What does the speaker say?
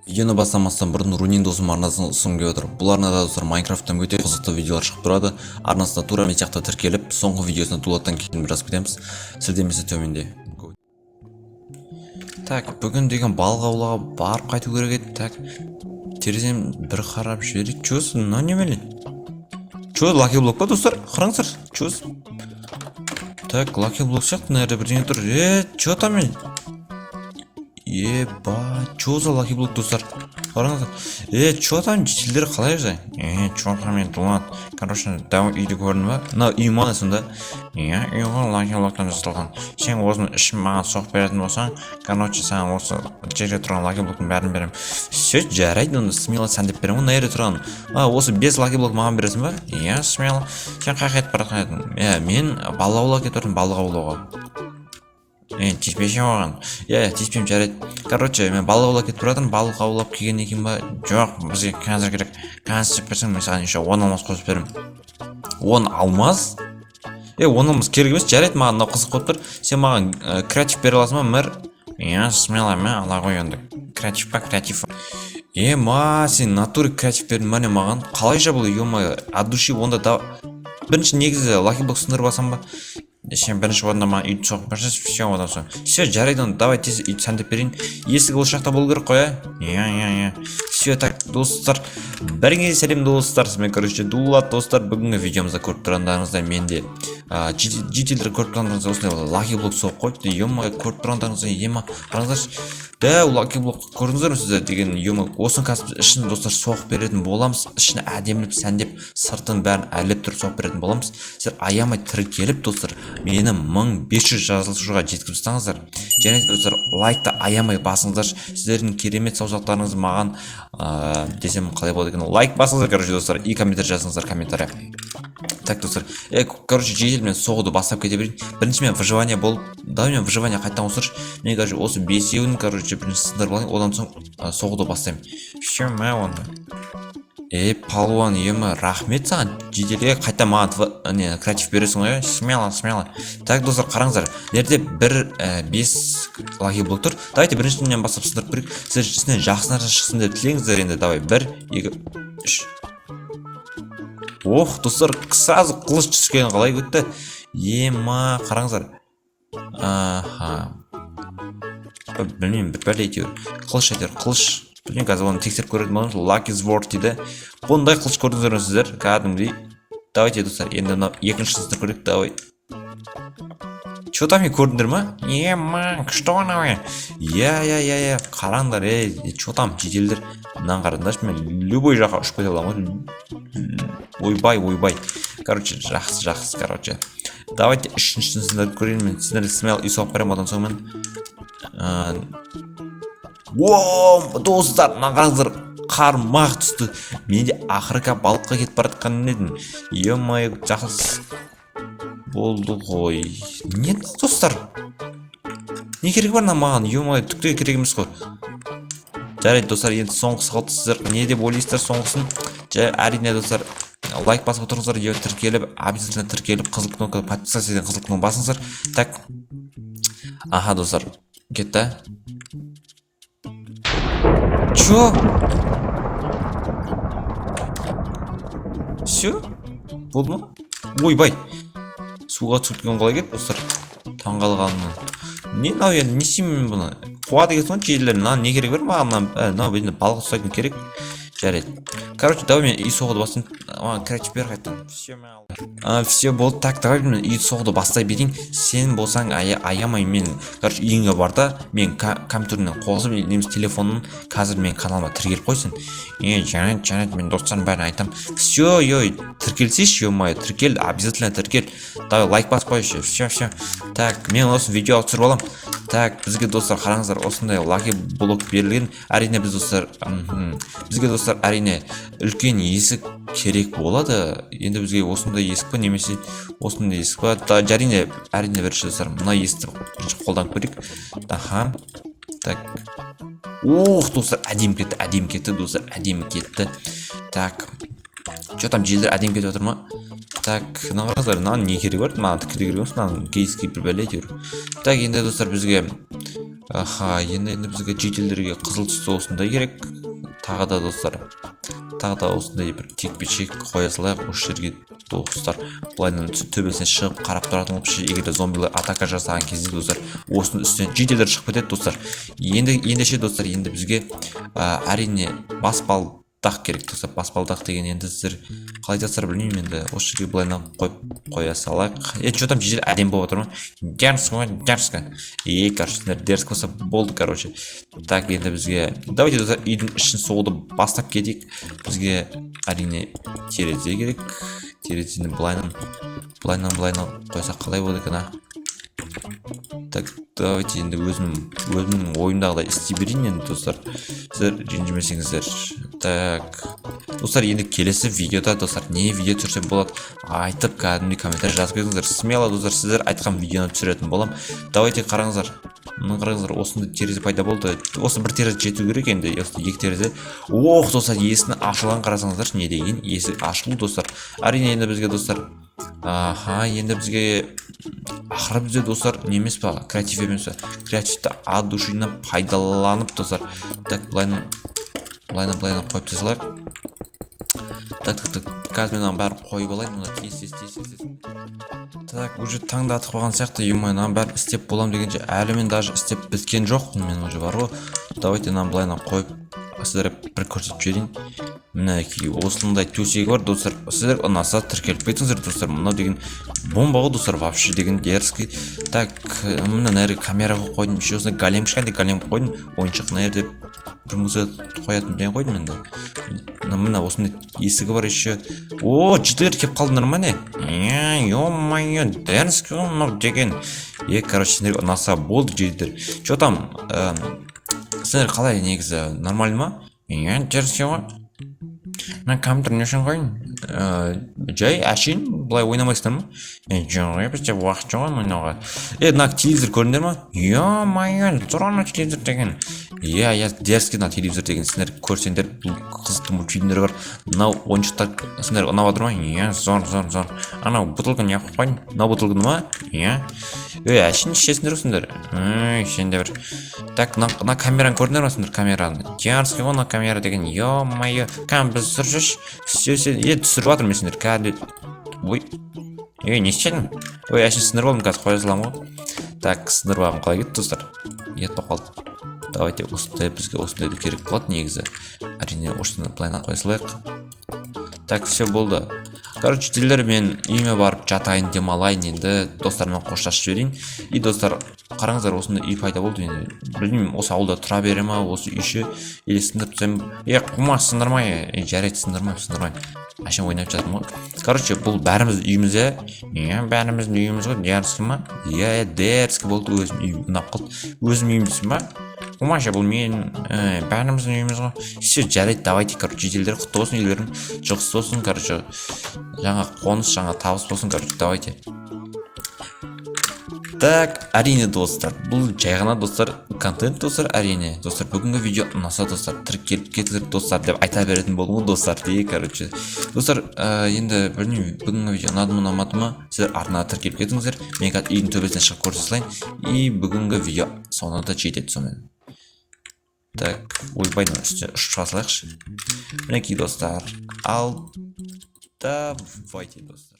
Видеоны бастамастан бұрын Рунин досым арнасын ұсынғым келіп отыр. Бұл арнада, достар, Майнкрафттан өте қызықты видеолар шығып тұрады. Арнасына тура мен сияқты тіркеліп, соңғы видеосына Дулаттан кейін жазып кетеміз. Сілтемесі төменде. Так, бүгін деген балық аулауға барып қайту керек еді. Так, терезем бір қарап жіберейік. Чё, мынау немене? Чё, лаки блок па, достар? Қараңыздар, чё? Так, лаки блок сияқты, мына жерде бірдеңе тұр. Е, чё там? Еба, чё за лаки блок, достар? Қараңыздар. Е, чё там, жителдер қалай жай? Е, чё там, е, Дулат? Короче, дәу үйді көрдің ба? Мынау үй ма сонда? Иә, үй ғой, лаки блоктан жасалған. Сен осының ішін маған соғып беретін болсаң, короче, саған осы жерде тұрған лаки блоктың бәрін беремін. Все, жарайды, онда смело сәндеп беремін ғой мына жерде тұрған. А, осы бес лаки блок маған бересің ба? Иә, смело. Сен қай жаққа кетіп бара жатқан едің? Иә, мен балық аулауға кетіп жатырмын, балық аулауға. Е, тиіспеші оған. Иә, тиіспеймін, жарайды. Короче, мен балық аулап кетіп бара жатырмын. Балық аулап келгеннен кейін ба? Жоқ, бізге қазір керек. Қазір істеп берсең, мен саған еще 10 алмас қосып беремін. 10 алмас? Е, 10 алмас керек емес, жарайды, маған мынау қызық болып тұр. Сен маған креатив бере аласың ба, мэр? Иә, смело, мә, ала ғой енді. Креатив па, креатив. Е, ма, сен натуре креатив бердің ба, не маған? Қалайша бұл, ё-моё, от души онда да. Бірінші негізі лаки блок сындырып алсам ба? Сен бірінші орында маған үйді соғып берсең, все, одан соң. Все, жарайды, онда давай тез үйді сәндеп берейін. Есік осы жақта болу керек қой, ә? Иә, иә, иә. Все, так, достар, бәріңе сәлем, достар. Сізбен, короче, Дулат, достар. Бүгінгі видеомызда көріп тұрғандарыңыздай, менде жителдер көріп тұрғандарыңыздай осындай лаки блок соғып қойыпты. Ё-моё, көріп тұрғандарыңыздай, ема, қараңыздаршы. Дәу лаки блок көрдіңіздер ме сіздер деген, ё-моё, осыны қазір ішін, достар, соғып беретін боламыз. Ішін әдемілеп сәндеп, сыртын бәрін әрлеп тұрып соғып беретін боламыз. Сіздер аямай тіркеліп, достар, мені 1500 жазылушыға жеткізіп тастаңыздар. Және, достар, лайкты аямай басыңыздаршы. Сіздердің керемет саусақтарыңыз маған десем қалай болады екен? Лайк басыңыздар, короче, достар, и комментарий жазыңыздар, комментарий. Так, достар, короче, жедел мен соғуды бастап кете берейін. Бірінші мен выживание болып, давай мен выживание қайтадан ауыстыршы. Мен, короче, осы бесеуін, короче, бірінші сындырып алайын, одан соң соғуды бастаймын. Все, мә, онда. Е, палуан, ема, рахмет саған, жедел. Е, қайта маған не, креатив бересің ғой, иә? Смело, смело. Так, достар, қараңыздар, мына жерде бір бес лаки блок тұр. Давайте біріншіден бастап сындырып көрейік. Сіздер ішінен жақсы нәрсе шықсын деп тілеңіздер енді. Давай, бір, екі, үш. Ох, достар, сразу қылыш түскен қалай өтті? Ема, қараңыздар. Аха, білмеймін, бір бәле әйтеуір. Қылыш әйтеуір, қылыш. Білмеймін, қазір оны тексеріп көретін боламыз. Lucky Sword дейді. Бұндай қылыш көрдіңіздер ме сіздер кәдімгідей? Давайте, достар, енді мынау екіншісін сындырып көрейік. Давай. Че там, көрдіңдер ма? Ема, күшті ғой анау. Иә, иә, иә, иә, қараңдар, ей, че там, жеделдер, мынаны қараңдаршы, мен любой жаққа ұшып кете аламын ғой. Ойбай, ойбай. Короче, жақсы, жақсы, короче. Давайте үшіншісін сындырып көрейін. Мен сіздерге смело үй соғып беремін одан соң мен. О, достар, мына қараңыздар, қармақ түсті. Мен де ақыры балыққа кетіп бара жатқан едім. Ё-моё, жақсы болды ғой. Не, достар, не керек бар мына маған? Ё-моё, түк те керек емес қой. Жарайды, достар, енді соңғысы қалды. Сіздер не деп ойлайсыздар соңғысын? Жа, әрине, достар, лайк басып отырыңыздар, е, тіркеліп, обязательно тіркеліп, қызыл кнопка, подписаться деген қызыл кнопка басыңыздар. Так, аха, достар, кетті. Чё? Все? Болды ма? Ойбай. Суға түсіп кеткен қалай кетті, достар? Таңғалғанымнан. Не мынау енді, не істеймін мен бұны? Қуады екенсің ғой, жерлер. Мынаны не керек бар маған? Мынау енді балық ұстайтын керек. Жарайды. Короче, давай мен үй соғуды бастайын. Маған креатив бер қайтадан. Все, мен алдым. Все, болды. Так, давай мен үй соғуды бастай берейін. Сен болсаң аямай мен, короче, үйіңе бар да, мен компьютерімнен қосып немесе телефоннан қазір мен каналыма тіркеліп қойсын. Е, жарайды, жарайды, мен достарым бәрін айтамын. Все, ой, тіркелсейші, ё-моё, тіркел, обязательно тіркел. Давай, лайк басып қойшы. Все, все. Так, мен осы видео түсіріп аламын. Так, бізге, достар, қараңыздар, осындай лаки блок берілген. Әрине, біз, достар, бізге, достар, әрине, үлкен есік керек болады. Енді бізге осындай есік па немесе осындай есік па? Да, әрине, әрине, бірінші, достар, мына есікті бірінші қолданып көрейік. Аха. Так. Ох, достар, әдемі кетті, әдемі кетті, достар, әдемі кетті. Так. Че там, желдер әдемі кетіп жатыр ма? Так, мына қараңыздар, мынаның не керегі бар? Маған түк те керек емес, мынаның кейске бір бәле әйтеуір. Так, енді, достар, бізге Аха, енді бізге жительдерге қызыл түсті осындай керек. Тағы да, достар, тағы да осындай бір кекпешек қоя салайық осы жерге, достар. Былайынан төбесіне шығып қарап тұратын қылып ше. Егер де зомбилар атака жасаған кезде, достар, осының үстінен жительдер шығып кетеді, достар. Енді, ендеше, достар, енді бізге әрине, баспалдақ керек, достар. Баспалдақ деген енді сіздер қалай айтасыздар, білмеймін. Енді осы жерге былайынан қойып қоя салайық. Е, че там, житель, әдемі болып отыр ма? Дерзко ғой, дерзко. Е, короче, сендер дерзко болса болды, короче. Так, енді бізге, давайте, достар, үйдің ішін соғуды бастап кетейік. Бізге, әрине, терезе керек. Терезені былайынан, былайынан, былайынан қойсақ, қалай болады екен, а? Так, давайте енді өзімнің ойымдағыдай істей берейін енді, достар, сіздер ренжімесеңіздер. Так, достар, енді келесі видеода, достар, не видео түсірсем болады, айтып, кәдімгідей комментарий жазып кетіңіздер смело, достар. Сіздер айтқан видеоны түсіретін боламын. Давайте, қараңыздар, мына қараңыздар, осындай терезе пайда болды. Осы бір терезе жету керек енді, осы екі терезе. Ох, достар, есіктің ашылғанын қарасаңыздаршы, не деген есік ашылу, достар! Әрине, енді бізге, достар, аха, енді бізге ақыры бізде, достар, не емес па, креатив емес па? Креативті от души пайдаланып, достар. Так, былайынан, былайынан, былайынан қойып тастай салайық. Так, так, так, қазір мен мынаның бәрін қойып алайын мына, тез, тез, тез, тез, тез. Так, уже таң да атып қойған сияқты. Е, мынаның бәрін істеп боламын дегенше, әлі мен даже істеп біткен жоқпын мен уже, бар ғой. Давайте мынаны былайынан қойып, сіздерге бір көрсетіп жіберейін. Мінекей, осындай төсегі бар, достар. Сіздер ұнаса, тіркеліп кетіңіздер, достар. Мынау деген бомба ғой, достар, вообще деген дерзкий. Так, мына мына жерге камера қойып қойдым. Еще осындай голем, кішкентай голем қойдым, ойыншық. Мына жерде бір музыка қоятын бірдеңе қойдым. Енді мына осындай есігі бар еще. О, жительдер, келіп қалдыңдар ма, не? Е, ё-моё, дерзкий ғой мынау деген. Е, короче, сендерге ұнаса болды, жительдер. Че там, сендер қалай негізі, нормально ма? Е, дерзкий ғой. Мына компьютер не үшін қойдың? Жай әшейін былай ойнамайсыңдар ма? Е, жоқ, е, бізде уақыт жоқ ғой ойнауға. Е, мына телевизор көрдіңдер ма? Ё-моё, зор ана телевизор деген. Иә, дерзкий мына телевизор деген. Сендер көрсеңдер, бұл қызықты мультфильмдер бар. Мынау ойыншықтар сендер ұнап жатыр ма? Иә, зор, зор, зор. Анау бутылканы неғып қойдың? Мынау бутылканы ма? Иә. Ей, әшейін ішесіңдер ғой сендер. Ей, сен де бір. Так, мына камераны көрдіңдер ма сендер, камераны? Дерзкий ғой мына камера деген. Ё-моё, кәдімгі біз түсіріп жүрші. Все, все, е, түсіріп жатырмын мен сендер кәдімгідей. Ой, ей, не істедің? Ой, әшейін сындырып алдым, қазір қоя саламын ғой. Так, сындырып алғым қалай кетті, достар? Ұят болып қалды. Давайте осындай, бізге осындай керек болады негізі. Әрине, осыны былайынан қоя салайық. Так, все, болды. Короче, жительдер, мен үйіме барып жатайын, демалайын, енді достарыммен қоштасып жіберейін. И, достар, қараңыздар, осындай үй пайда болды. Енді білмеймін, осы ауылда тұра бере ма осы үй ше или сындырып тастаймын. Е, қума, сындырмай. Е, жарайды, сындырмаймын, сындырмаймын, әшейін ойнап жатырмын ғой. Короче, бұл бәріміздің үйіміз, иә? Иә, бәріміздің үйіміз ғой. Дерзкий ма? Иә, дерзкий болды. Өзім үйім ұнап қалды. Өзім үйім дейсің ба? Қумаша, бұл менің, бәріміздің үйіміз ғой. Все, жарайды, давайте, короче, жительдер, құтты болсын үйлерің, жылқысы болсын, короче, жаңа қоныс, жаңа табыс болсын, короче, давайте. Так, әрине, достар, бұл жай ғана, достар, контент, достар. Әрине, достар, бүгінгі видео ұнаса, достар, тіркеліп кетіңіздер, достар, деп айта беретін болдым ғой, достар, де. Короче, достар, енді білмеймін, бүгінгі видео ұнады ма, ұнамады ма, сіздер арнаға тіркеліп кетіңіздер. Мен қазір үйдің төбесіне шығып көрсете салайын, и бүгінгі видео соңына да жетеді сонымен. Так, ойбай, мына үстіне ұшып шыға салайықшы. Мінекей, достар, ал давайте, достар.